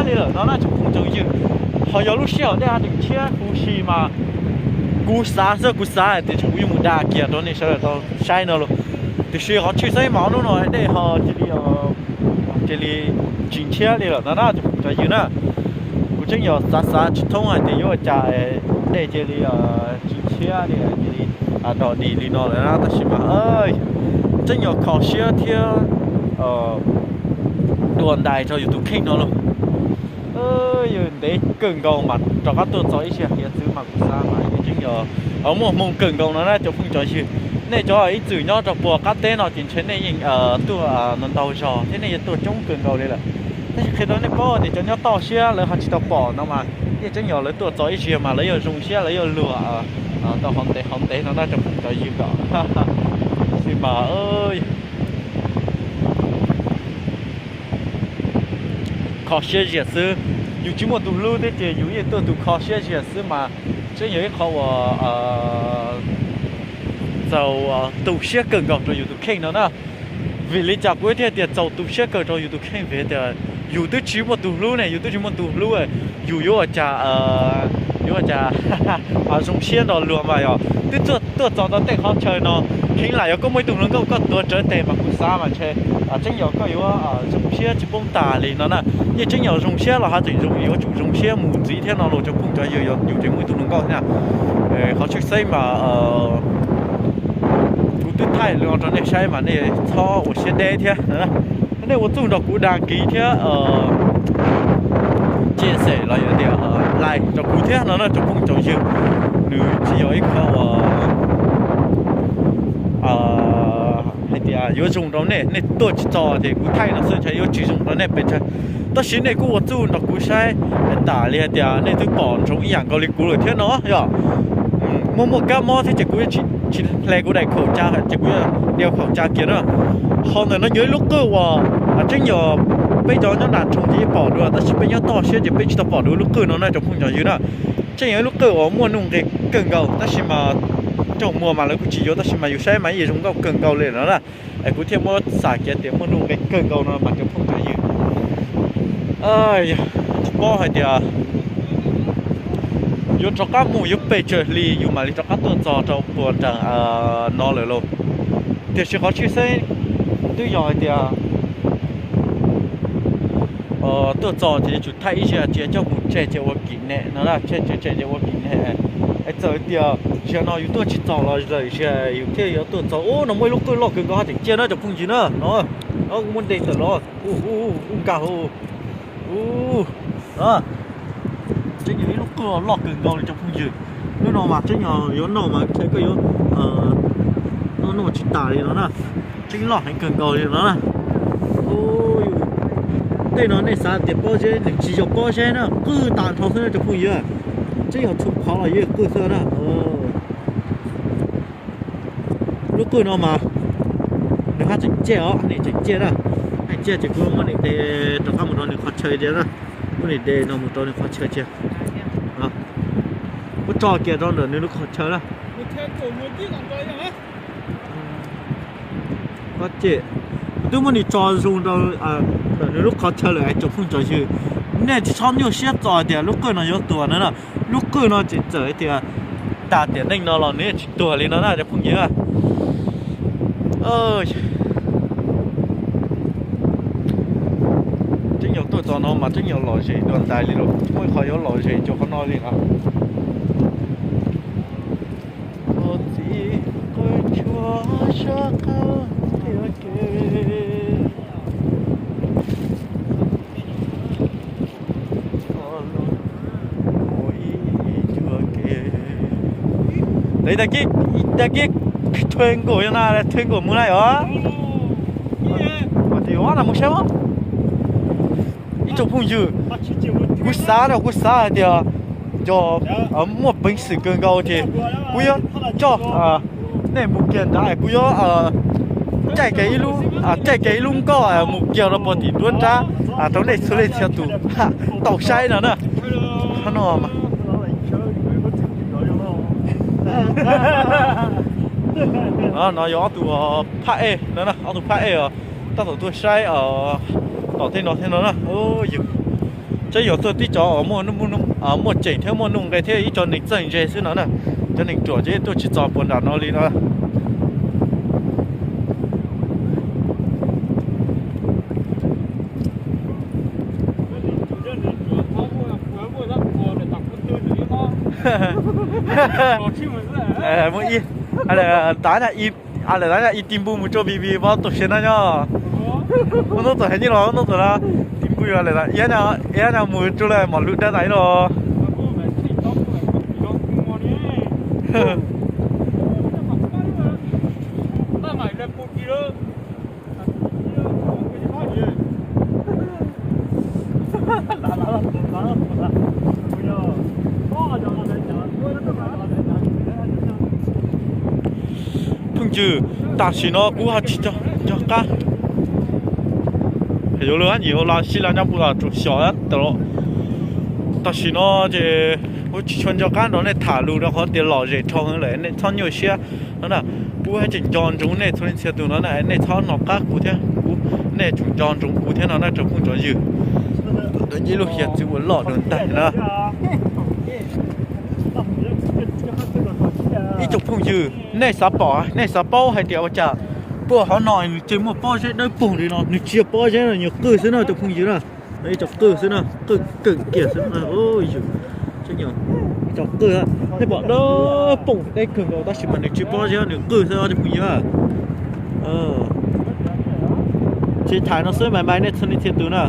dej lawm no na tsoom phooj tsoom ywg. Ho yog lub sij hawm dej haj tseem tshiab huv si mas kuv xav xwb, kuv xav hais tias kuv yuav mus da kiag rau nej sawv daws tau saib no los, tiam sis qhov tshwj xeeb mas ob hnub no dej ho cia li, cia li tsis ntshiab li lawm no na tsoom phooj tsoom ywg na. Kuv tseem yuav xav xav tsis thoob hais tias yuav ua cas dej cia li tsis ntshiab li, cia li dog dig li no lawm na, tab sis mas tseem yuav kho siab thiab dua ntais rau yus tus kheej no lauj. Yog ntev kawg nkaus mas rov qab tuaj txog ib zaug hiav txwv mas kuv xav mas yeej tseem yuav muaj hmoo kawg nkaus no na cov phooj cov ywg. Nej cov ib txwm nyob rau puag qab teb no ces ntshe nej yeej tuaj ntau ntau zog thiab nej yeej tuaj coob kawg nkaus li lawm. Tab sis qhia rau nej paub tias cov nyob toj siab lawv ho tsis tau pom no mas yeej tseem yuav lawv tuaj txog ib zaug mas lawv yuav zoo siab lawv yuav luag tau hov ntev hov ntev no na cov phooj cov ywg os. Tab sis mas kho siab zias xwb, yus tsis muaj tus hlub thiab ces yus yeej tuaj tus kho siab zias xwb mas tseem yog ib qho uas txaus tu siab kawg nkaus rau yus tus kheej no na. Vim li cas kuv thiaj tias txaus tu siab kawg rau yus tus kheej? Vim tias yus twb tsis muaj tus hlub ne, yus twb tsis muaj tus hlub, yus yuav ua cas, yuav ua cas zoo siab nrog luag mas yog twb tuaj txog tau tej qhov chaw no, heev lam yog koj muaj ib tug hluas nkauj koj tuav rawv tes mas kuv xav mas ntshe tseem yog koj yuav zoo siab tsis poob tas li no na. Yeej tseem yog zoo siab los haj tseem zoo yuav tsum zoo siab mus ntxiv thiab no los cov phooj cov ywg, yog yus tseem muaj ib tug hluas nkauj thiab. Qhov tshwj xeeb mas kuv twb thaij li no rau nej saib mas nej txhob ua siab deb thiab. Nej ua txuj nrog kuv dag kiv thiab cia xem los yog tias like rau kuv thiab no na cov phooj cov ywg. Nws tsis yog ib qho uas hais tias yuav zoo rau nej, nej tuaj tsis txog ces kuv thaij no xwb ntshe yuav tsis zoo rau nej pes tsawg. Tab sis nej kuj ua txuj nrog kuv saib tas li hais tias nej twb pom ntsoov ib yam nkaus li kuv lawm thiab no yog muaj muaj kab mob thiab ces kuv tsis hle kuv daim khaum ca ces kuv yuav đeo khẩu trang kiag na. Ho ntawm no yog ib lub qwj uas tseem yog peb cov nyob nram nroog ces yeej pom dua tab sis peb nyob toj siab ces peb tsis tau pom dua lub qwj no na cov phooj cov ywg na. Tseem yog ib lub qwj uas muaj nuj nqis kawg nkaus tab sis mas raug muag mas lawv kuj tsis yuav tab sis mas yus saib mas yeej zoo nkauj kawg nkaus li no na. Es kuv thiaj muab xam kiag tias muaj nuj nqis kawg nkaus no mas cov phooj cov ywg, tsis paub hais tias yuav rov qab mus yuav pes tsawg hli yus mam li rov qab tuaj txog rau puag nram no lawm lauj. Tiam sis qhov tshwj xeeb twb yog hais tias tuaj txog ces yuav tsum thaij ib zaug cia coj mus tseg ces ua kỷ niệm no na, tseg tseg ces ua kỷ niệm. Es txawm tias zaum no yus tuaj tsis txog los lwm zaus yus thiaj yuav tuaj txog. Ub, no muaj ib lub qwj loj kawg nkaus haj tseem ciaj na cov phooj ywg na. No, no kuv muab de tawm los. Ub, nkag hauv. Ub, tseem yog ib lub qwj loj kawg nkaus li cov phooj ywg. Lub no mas tseem yog yuav noj mas ntshe koj yuav noj noj tsis tas li no na. Tseem loj heev kawg nkaus li no na. Tej no nej xav tias pob zeb, nws tsis yog pob zeb na, qwj tag nrho xwb na cov phooj ywg. Tseem yog txhua qhov los yeej qwj xwb na. Lub qwj no mas nws haj tseem ciaj os, nws tseem ciaj na. Haj ciaj ces kuv muab nws de rov qab mus rau nws qhov chaw tiag na. Muab nws de no mus rau nws qhov chaw tiag. Muab tso kiag rau ntawm nws lub qhov chaw na. Kuv twb muab nws tso zoo rau ntawm nws lub qhov chaw lawm es cov phooj cov ywg, nej tsis txhob nyuaj siab txog tias lub qwj no yuav tuag no na. Lub qwj no tseem txawm tias tas tiam neej no los nws yeej tsis tuag li no na cov phooj ywg. Tseem yog tuaj txog no mas tseem yog lom zem dua ntais li los, muaj ib qho yuav lom zem rau qhov no li os. Txiv qw nchuav sab qab tiag ke. Tag kis, tag kis thuê ngủ na, thuê ngủ mus na os. Ua no mus saib os. Ib tsoom phooj ywg, kuv xav no kuv xav hais tias yog muaj peev xwm kawg nkaus ces kuv yuav coj nej mus kiag nrad, kuv yuav caij kiag ib lub, caij kiag ib lub nkoj mus kiag rau puag tim nruab nrab rau nej txhua leej txhua tus tau saib no na. Qhov no no yog ob tug phab ej no, ob tug phab ej tab tom tuaj saib tom tej no thiab no na. Yus Twb yuav tuaj tib cov uas muaj tseem thiab muaj nuj nqe thiab ib co neeg txawj ntse xwb no na. Cov neeg ruam ces tuaj tsis txog puag nram no li no. Muaj ib, lawm ib tig npu mus rau Vis Vis vov tau siav no nyob. Ub hnub txog heev nyob los ub hnub txog no, tig npu yuav lawm, iab no mus rau lawm mom lub dab ntais los. Phooj ywg, tam sim no kuv ho tsis nco qab. Yuav luag nyim ua los sib los nyob puag tom tsuas xyom tas los. Tam sim no ces kuv tsis tshua nco qab nrog nej tham lus rau qhov tias lom zem dhau heev lawm, nej txhob nyuaj siab no na. Kuv haj tseem nco ntsoov nej txhua leej txhia tus no na, nej txhob hnov qab kuv thiab, nej tseem nco ntsoov kuv thiab no na tsoom phooj tsoom ywg. Tus ib lub hiav txwv uas loj dua ntais na. Ib tsoom phooj ywg, nej xav pom, nej xav paub hais tias ua cas puag hauv no nws tseem muaj pob zeb dawb paug li no, nws tsis yog pob zeb no, nws qwj xwb no tsoom phooj ywg na. Ib co qwj xwb na, qwj kawg kiag xwb. Ib co qwj, nej pom dawb paug deb kawg nkaus tab sis mas nws tsis pob zeb, nws qwj xwb tsoom phooj ywg. Tsis tham no xwb mas mas nej txhua leej txhia tus na.